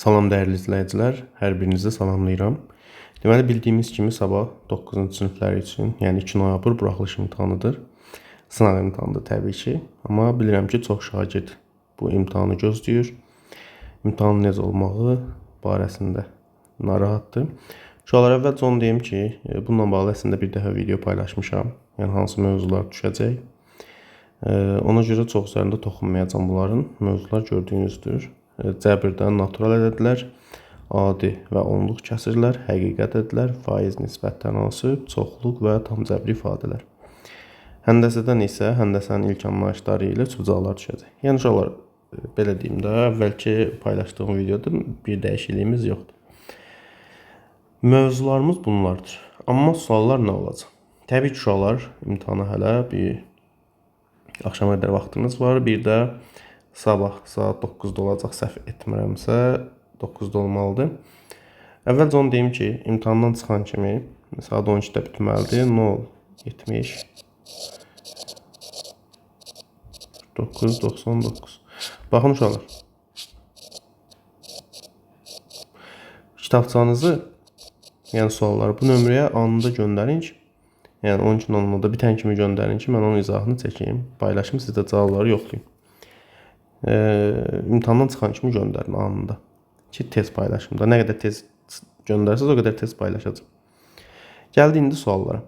Salam dəyərli izləyicilər, hər birinizi salamlayıram. Deməli, bildiyimiz kimi sabah 9-cu siniflər üçün, yəni 2 noyabr buraxılış imtahanıdır. Sınaq imtahanıdır təbii ki. Amma bilirəm ki, çox şagird bu imtahanı gözləyir. İmtahanın necə olmağı barəsində narahatdır. Uşaqlar, əvvəlcə onu deyim ki, bununla bağlı əslində bir dəfə video paylaşmışam. Yəni hansı mövzular düşəcək. Ona görə çox üzərində toxunmayacağam bunların. Mövzular gördüyünüzdür. Cəbirdən natural ədədlər, adi və onluq kəsirlər, həqiqi ədədlər, faiz, nisbət, tənasüb, çoxluq və tam cəbri ifadələr. Həndəsədən isə həndəsənin ilk anlayışları ilə üçbucaqlar düşəcək. Yəni uşaqlar, belə deyim də, əvvəlki paylaşdığım videoda bir dəyişikliyimiz yoxdur. Mövzularımız bunlardır. Amma suallar nə olacaq? Təbii ki, uşaqlar, imtahana hələ bir axşama qədər vaxtınız var. Bir də sabah saat 9-da olacaq, səhv etmirəmsə 9-da olmalıdır. Əvvəlcə onu deyim ki, imtahandan çıxan kimi saat 12-də bitməlidir. 0,70 9,99. Baxın uşaqlar. Kitabçanızı, yəni sualları bu nömrəyə anında göndərin ki, yəni 12:00-da bitən kimi göndərin ki, mən onun izahını çəkeyim, paylaşım, siz də cavabları yoxlayın. İmtahandan çıxan kimi göndərin anında ki, tez paylaşımda. Nə qədər tez göndərsəniz, o qədər tez paylaşacağım. Gəldi indi suallara.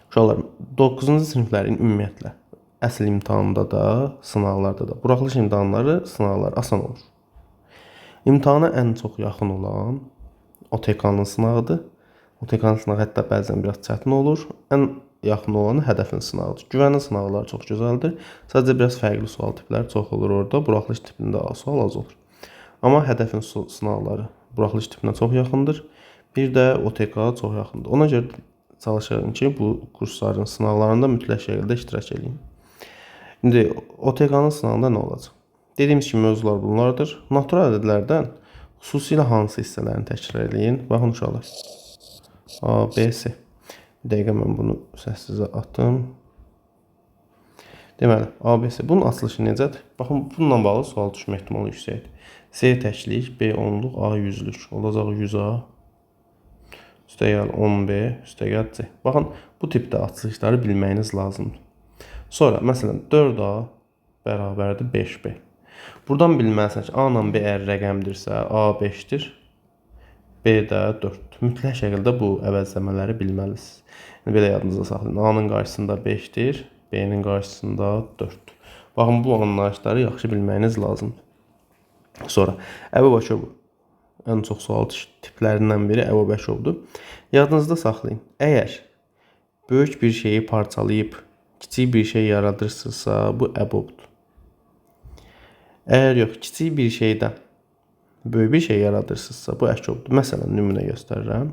Uşaqlar, 9-cu siniflərin ümumiyyətlə əsl imtahanda da, sınaqlarda da, buraxılış imtahanları, sınaqlar asan olur. İmtahana ən çox yaxın olan OTK-nın sınağıdır. OTK-nın sınağı hətta bəzən biraz çətin olur. Ən yaxın olanı hədəfin sınağıdır. Güvənin sınaqları çox gözəldir. Sadəcə biraz fərqli sual tipləri çox olur orada. Buraxılış tipində sual az olur. Amma hədəfin sınaqları buraxılış tipinə çox yaxındır. Bir də OTK çox yaxındır. Ona görə çalışıram ki, bu kursların sınaqlarında mütləq şəkildə iştirak edin. İndi OTK-nın sınağında nə olacaq? Dediyimiz kimi mövzular bunlardır. Natural ədədlərdən xüsusilə hansı hissələrini təkrar eləyin? Baxın uşaqlar. A, B, C. Bir dəqiqə mən bunu səssizə atım. Deməli, A, B, C. Bunun açılışı necədir? Baxın, bununla bağlı sual düşmə ehtimalı yüksəkdir. C təklik, B onluq, A yüzlük. Olacaq 100A, üstəgəl 10B, üstəgəl C. Baxın, bu tipdə açılışları bilməyiniz lazımdır. Sonra, məsələn, 4A bərabərdir 5B. Buradan bilməlisən ki, A ilə B əgər rəqəmdirsə, A 5-dir, B də 4-dür. Mütləq şəkildə bu əvəzləmələri bilməlisiniz. Yəni, belə yadınızda saxlayın. A-nın qarşısında 5-dir, B-nin qarşısında 4-dür. Baxın, bu anlayışları yaxşı bilməyiniz lazımdır. Sonra, əbob-əkob ən çox sual tiplərindən biri əbob-əkobdur. Yadınızda saxlayın. Əgər böyük bir şeyi parçalayıb kiçik bir şey yaradırsınızsa, bu əbobdur. Əgər yox, kiçik bir şeydən böyük bir şey yaradırsınızsa, bu əkobdur. Məsələn, nümunə göstərirəm.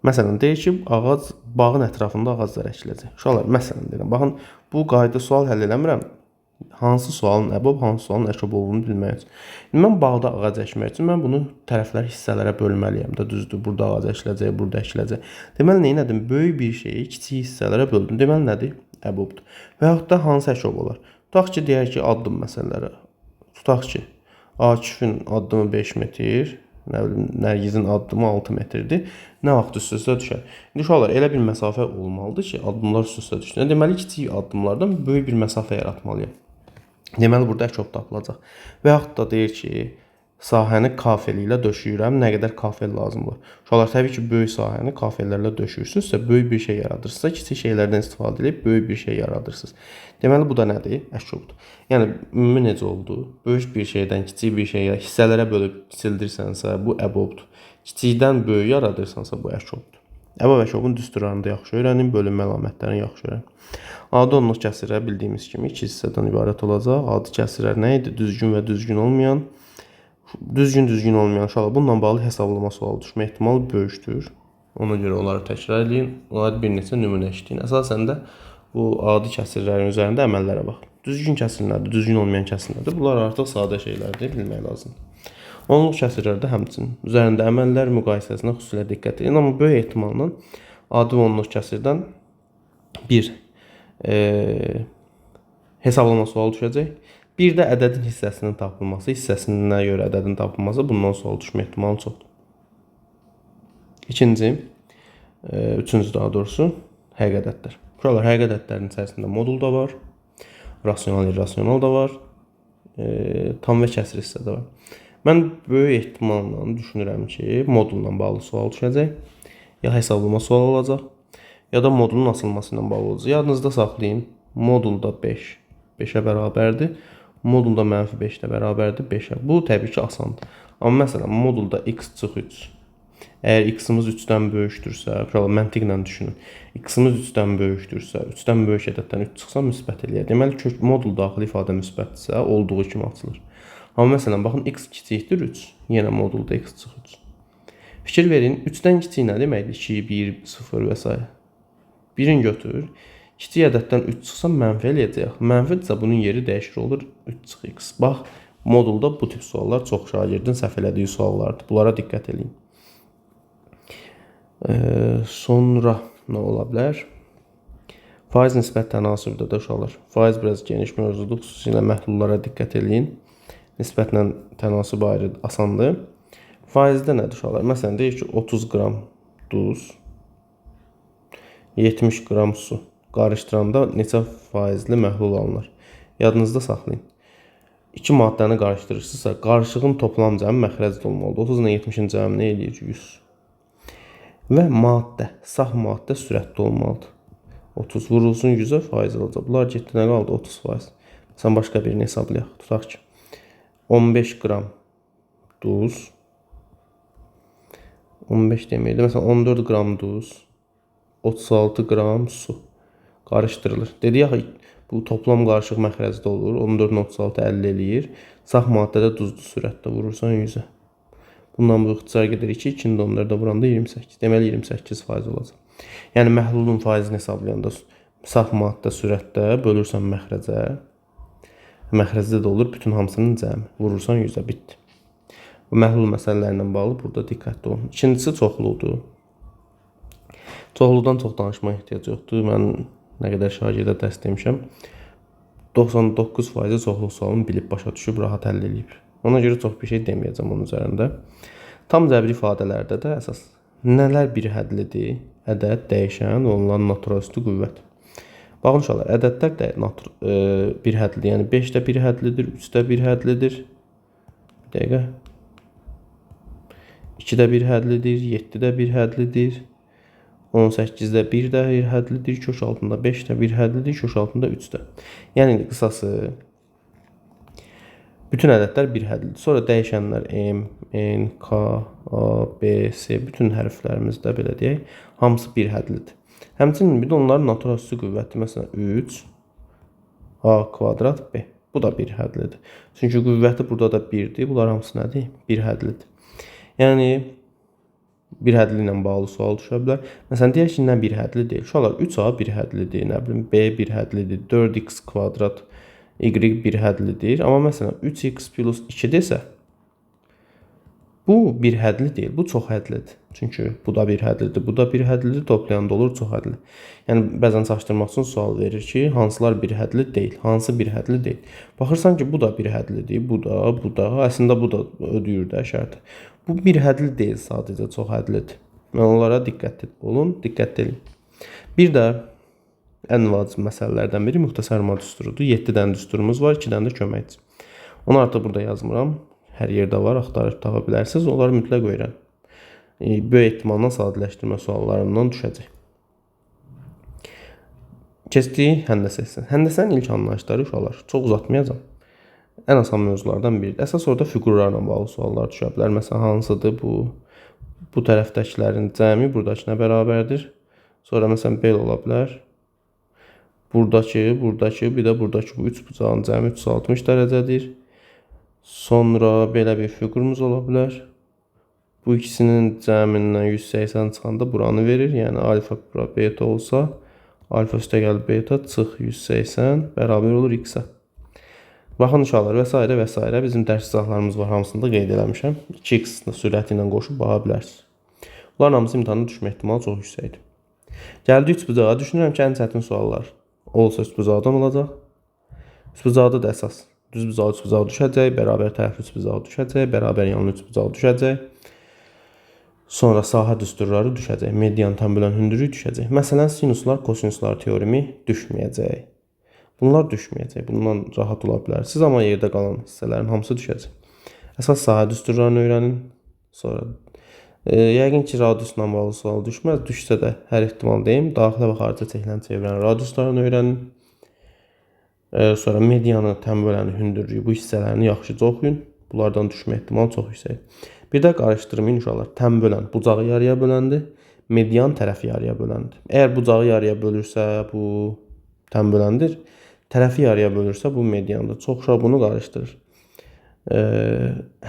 Məsələn, deyir ki, ağac, bağın ətrafında ağaclar əkiləcək. Uşaqlar, məsələn deyirəm, baxın, bu qayda sual həll eləmirəm. Hansı sualın əbob, hansı sualın əkob olduğunu bilmək üçün. İndi mən bağda ağac əkmək üçün mən bunu tərəflər hissələrə bölməliyəm də, düzdür. Burada ağac əkiləcək, burada əkiləcək. Deməli, nə etdim? Böyük bir şeyi kiçik hissələrə böldüm. Deməli, nədir? Əbobdur. Və yaxud da hansı əkob olar? Tutaq ki, deyək ki, addım məsələləri. Tutaq ki, Akifin addımı 5 metr, nə bilim, Nərgizin addımı 6 metrdir. Nə vaxt üst-üstə düşər? İndi uşaqlar, elə bir məsafə olmalıdır ki, addımlar üst-üstə düşsün. Deməli, kiçik addımlardan böyük bir məsafə yaratmalıyam. Deməli, burada əkob tapılacaq. Və yaxud da deyir ki, sahəni kafeli ilə döşüyürəm. Nə qədər kafel lazım olur? Uşaqlar, təbii ki, böyük sahəni kafellərlə döşüyürsünüzsə, böyük bir şey yaradırsınızsa, kiçik şeylərdən istifadə edib böyük bir şey yaradırsınız. Deməli, bu da nədir? Əkobdur. Yəni, ümumi necə oldu? Böyük bir şeydən kiçik bir şeyə hissələrə bölüb kiçildirsənsə, bu əbobdur. Kiçikdən böyük yaradırsansa, bu əkobdur. Əbob əkobun düsturlarını da yaxşı öyrənin, bölünmə əlamətlərini yaxşı öyrənin. Adi onluq kəsirlər bildiyimiz kimi iki hissədən ibarət olacaq. Adi kəsirlər nə idi? Düzgün və düzgün olmayan. Düzgün olmayan uşaqlar, bununla bağlı hesablama sualı düşmə ehtimalı böyükdür. Ona görə onları təkrar eləyin. Onlara bir neçə nümunə işləyin. Əsasən də bu adi kəsirlərin üzərində əməllərə bax. Düzgün kəsirlərdir, düzgün olmayan kəsirlərdir. Bunlar artıq sadə şeylərdir, bilmək lazımdır. Onluq kəsirlərdə həmçinin üzərində əməllər müqayisəsinə xüsusilə diqqət edin. Amma böyük ehtimalla adi onluq kəsirdən bir hesablama sualı düşəcək. Bir də ədədin hissəsinin tapılması, hissəsinə görə ədədin tapılması, bundan sual düşmə ehtimalı çoxdur. İkinci, üçüncü daha doğrusu, həqiqi ədədlər. Uşaqlar, həqiqi ədədlərin içərisində modul da var, rasional, irrasional da var, tam və kəsr hissə də var. Mən böyük ehtimalla düşünürəm ki, modulla bağlı sual düşəcək, ya hesablama sualı olacaq, ya da modulun açılması ilə bağlı olacaq. Yadınızda saxlayın, modulda 5, 5-ə bərabərdir. Modulda mənfi 5 də bərabərdir 5-ə. Bu təbii ki, asandır. Amma məsələn, modulda x çıx 3. Əgər x-imiz 3-dən böyükdürsə, məntiqlə düşünün. X-imiz 3-dən böyükdürsə, 3-dən böyük ədəddən 3 çıxsa müsbət eləyər. Deməli, modul daxili ifadə müsbətdirsə, olduğu kimi açılır. Amma məsələn, baxın, x kiçikdir 3. Yenə modulda x çıx 3. Fikir verin, 3-dən kiçik nə deməkdir? 2, 1, 0 və s. Birini götür. Kiçik ədəddən 3 çıxsa mənfi eləyəcək. Mənfidirsə bunun yeri dəyişir, olur 3 çıx x. Bax, modulda bu tip suallar çox şagirdin səhv elədiyi suallardır. Bunlara diqqət eləyin. Sonra nə ola bilər? Faiz nisbət tənasübdə də uşaqlar. Faiz biraz geniş mövzudur. Xüsusilə məhlullara diqqət eləyin. Nisbətlə tənasüb ayrı asandır. Faizdə nədir uşaqlar? Məsələn, deyək ki, 30 qram duz, 70 qram su qarışdıranda neçə faizli məhlul alınır? Yadınızda saxlayın. İki maddəni qarışdırırsınızsa, qarışığın toplam cəmi məxrəcdə olmalıdır. 30 ilə 70-in cəmi nə eləyir? 100. Və maddə, saf maddə sürətli olmalıdır. 30 vurulsun 100-ə faiz alacaq. Bunlar getdi, nə qaldı? 30%. Sən başqa birini hesablayaq. Tutaq ki, 15 qram duz, 15 deməkdir. Məsələn, 14 qram duz, 36 qram su qarışdırılır. Dedik axı, bu toplam qarışıq məxrəcdə olur. 14-ün 36 50 eləyir. Saf maddədə duzlu sürətdə vurursan 100-ə. Bundan bu ixtisar gedir 2, 2-ni də 14-ə vuranda 28. Deməli 28% olacaq. Yəni məhlulun faizini hesablayanda saf maddə sürətdə bölürsən məxrəcə. Məxrəcdə də olur bütün hamısının cəmi. Vurursan 100-ə, bitdi. Bu məhlul məsələləri ilə bağlı burada diqqətli olun. İkincisi çoxluqdur. Çoxluqdan çox danışmağa ehtiyac yoxdur. Mən nə qədər şagirdə dərs demişəm, 99% çoxluq sualını bilib, başa düşüb, rahat həll eləyib. Ona görə çox bir şey deməyəcəm onun üzərində. Tam cəbri ifadələrdə də əsas nələr bir hədlidir? Ədəd, dəyişən, onların natural üstü qüvvət. Baxın uşaqlar, ədədlər də bir hədlidir. Yəni 5 də bir hədlidir, 3 də bir hədlidir. Bir dəqiqə. 2 də bir hədlidir, 7 də bir hədlidir. 18-də 1 də bir hədlidir, kök altında 5 də bir hədlidir, kök altında 3 də. Yəni qısası bütün ədədlər bir hədlidir. Sonra dəyişənlər M, N, K, A, B, C, bütün hərflərimizdə belə deyək, hamısı bir hədlidir. Həmçinin bir də onların natural üstü qüvvəti, məsələn 3, A kvadrat B. Bu da bir hədlidir. Çünki qüvvəti burada da 1-dir. Bunlar hamısı nədir? Bir hədlidir. Yəni bir hədli ilə bağlı sual düşə bilər. Məsələn, deyək ki, nə bir hədli deyil. Uşaqlar, 3A bir hədlidir, nə bilim, B bir hədlidir, 4x kvadrat y bir hədlidir. Amma məsələn, 3x plus 2 desə, bu bir hədli deyil, bu çox hədlidir. Çünki bu da bir hədlidir, bu da bir hədlidir, toplayanda olur çox hədli. Yəni, bəzən çaşdırmaq üçün sual verir ki, hansılar bir hədli deyil, hansı bir hədli deyil. Baxırsan ki, bu da bir hədlidir, bu da, bu da, əslində bu da ödəyir də şərti. Bu bir hədli deyil, sadəcə çox hədlidir. Yəni, onlara diqqətli olun, diqqətli edin. Bir də ən vacib məsələlərdən biri müxtəsər vurma düsturudur. 7 dənə düsturumuz var, 2 dənə də köməkçi. Onu artıq burada yazmıram. Hər yerdə var, axtarıb tapa bilərsiniz. Onları mütləq öyrənin. Böyük ehtimalla sadələşdirmə suallarından düşəcək. Keçdik həndəsə hissəsinə. Həndəsənin ilk anlayışları uşaqlar, çox uzatmayacağam. Ən asan mövzulardan biridir. Əsas orada fiqurlarla bağlı suallar düşə bilər. Məsələn, hansıdır bu? Bu tərəfdəkilərin cəmi buradakına bərabərdir. Sonra məsələn, belə ola bilər. Buradakı, buradakı, bir də buradakı bu üç bucağın cəmi 360 dərəcədir. Sonra belə bir fiqurumuz ola bilər. Bu ikisinin cəmindən 180 çıxanda buranı verir. Yəni alfa bura beta olsa, alfa üstəgəl beta çıx 180 bərabər olur x-ə. Baxın uşaqlar və s. və s. Bizim dərs izahlarımız var, hamısını da qeyd eləmişəm. 2x sürəti ilə qoşub baxa bilərsiniz. Bunların hamısı imtahana düşmə ehtimalı çox yüksəkdir. Gəldik üçbucağa. Düşünürəm ki, ən çətin suallar olsa üçbucaqdan olacaq. Üçbucaqda da əsas Düzbucaq üçbucaq düşəcək, bərabər tərəfli üçbucaq düşəcək, bərabər yanlı üçbucaq düşəcək. Sonra sahə düsturları düşəcək. Median, tam bölən hündürlük düşəcək. Məsələn, sinuslar, kosinuslar teoremi düşməyəcək. Bunlar düşməyəcək. Bundan rahat ola bilərsiniz, amma yerdə qalan hissələrin hamısı düşəcək. Əsas sahə düsturlarını öyrənin. Sonra yəqin ki, radiusla bağlı sual düşməz. Düşsə də hər ehtimal deyim, daxilə və xaricə çəkilən çevrənin radiuslarını öyrənin. Sonra medianı, təm böləni, hündürlüyü, bu hissələrini yaxşıca oxuyun. Bunlardan düşmə ehtimalı çox yüksəkdir. Bir də qarışdırmayın uşaqlar. Təm bölən bucağı yarıya böləndir. Median tərəfi yarıya böləndir. Əgər bucağı yarıya bölürsə, bu təm böləndir. Tərəfi yarıya bölürsə, bu mediandır. Çox uşaq bunu qarışdırır.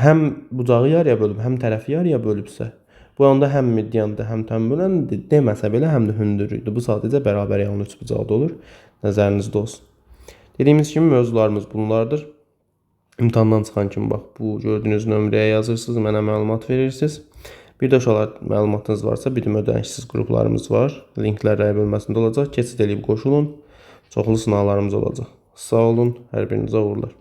Həm bucağı yarıya bölüb, həm tərəfi yarıya bölübsə, bu onda həm mediandır, həm təm böləndir deməsə belə, həm də hündürlükdür. Bu sadəcə bərabər yanlı üçbucaqda olur. Nəzərinizdə olsun. Dediyimiz kimi mövzularımız bunlardır. İmtahandan çıxan kimi bax bu gördüyünüz nömrəyə yazırsınız, mənə məlumat verirsiniz. Bir də uşaqlar məlumatınız varsa, bilim ödənişsiz qruplarımız var. Linklər rəy bölməsində olacaq. Keçid eləyib qoşulun. Çoxlu sınaqlarımız olacaq. Sağ olun, hər birinizə uğurlar.